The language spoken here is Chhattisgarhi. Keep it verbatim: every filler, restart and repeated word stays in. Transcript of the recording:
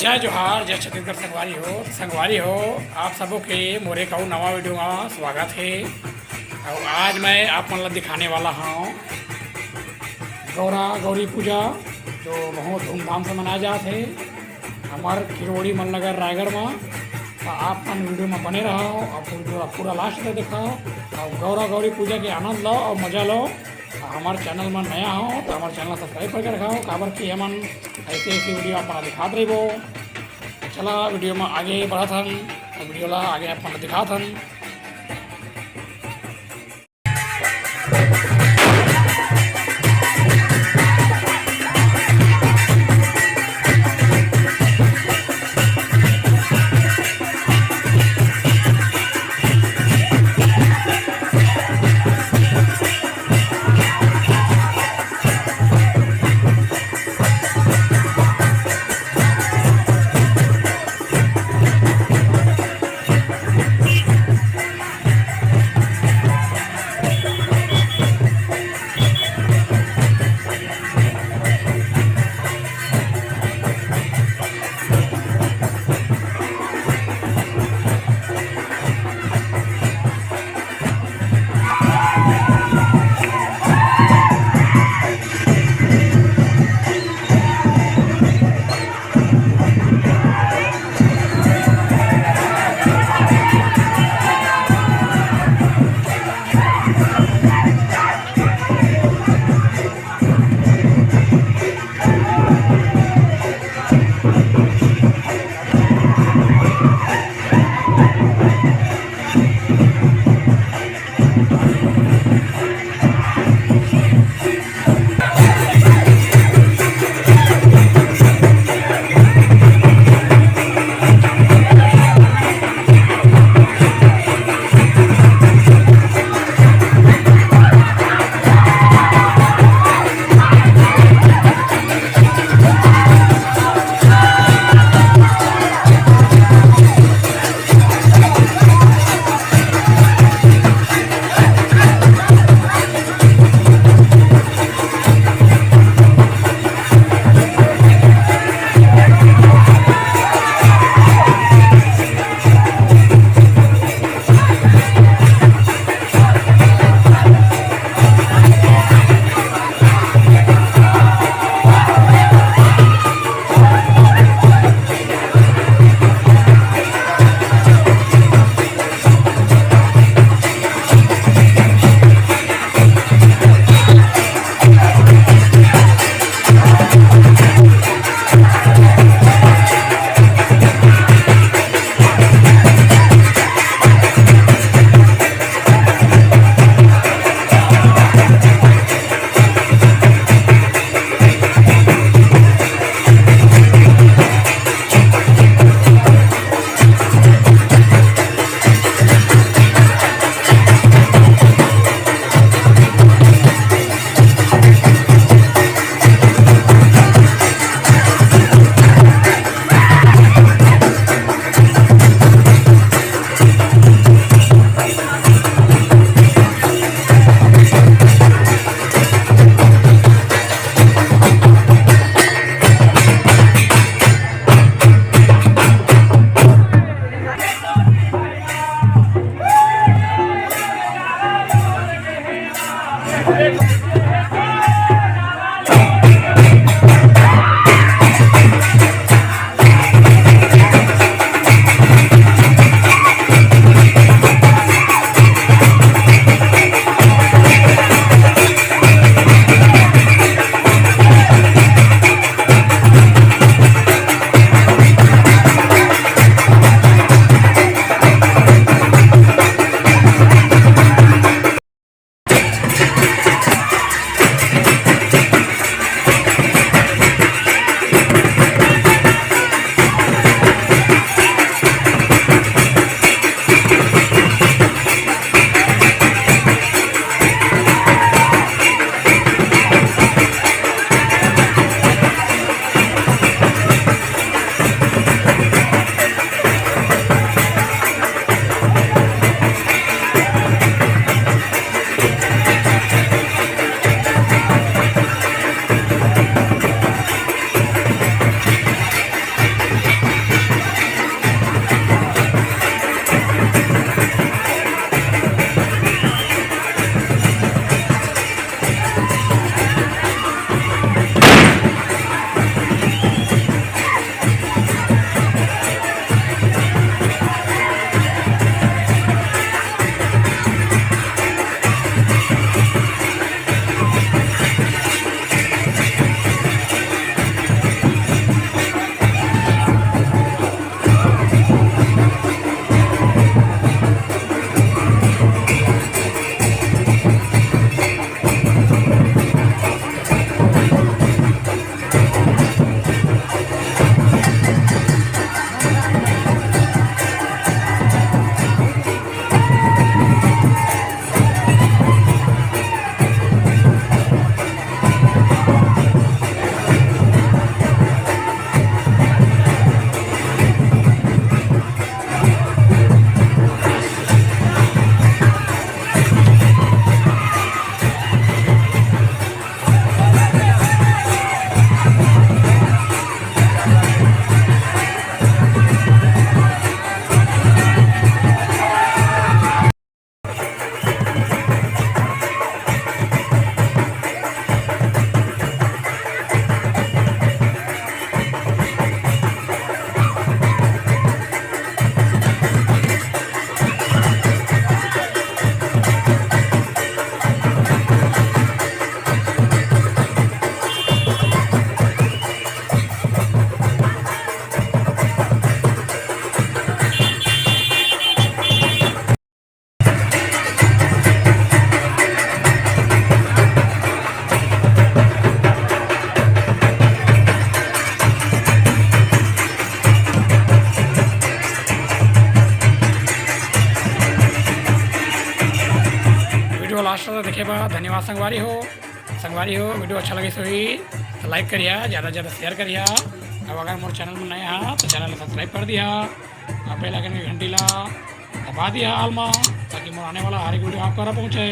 जय जोहार, जय छत्तीसगढ़ संगवारी हो। संगवारी हो, आप सबो के मोर एक अउ नवा वीडियो में स्वागत हे। अउ आज मैं आप मन ला दिखाने वाला हूँ गौरा गौरी पूजा, जो बहुत धूमधाम से मनाया जात हे हमर किरोड़ी मल नगर रायगढ़ में। तो आप मन वीडियो में बने रहो और पूरा, पूरा लास्ट तक देखो और गौरा गौरी पूजा के आनंद लो और मजा लो। हमारे चैनल में नया हो तो हमारे चैनल सब्सक्राइब करके रखो, काबर कि हमन ऐसे ऐसे वीडियो आप मन दिखात रहिबो। चला वीडियो में आगे बढ़त हन, वीडियो ला आगे आप मन दिखात हन। लास्ट तक देखे बर धन्यवाद संगवारी हो। संगवारी हो, वीडियो अच्छा लगे होही तो लाइक करिहा, ज़्यादा से ज़्यादा शेयर करिहा। अब अगर मोर चैनल में नया हा तो चैनल ला सब्सक्राइब कर दिहा, और बेल आइकन के घंटी ला दबा दिहा all में, ताकि मोर आने वाला हर एक वीडियो आप करा पहुँचे।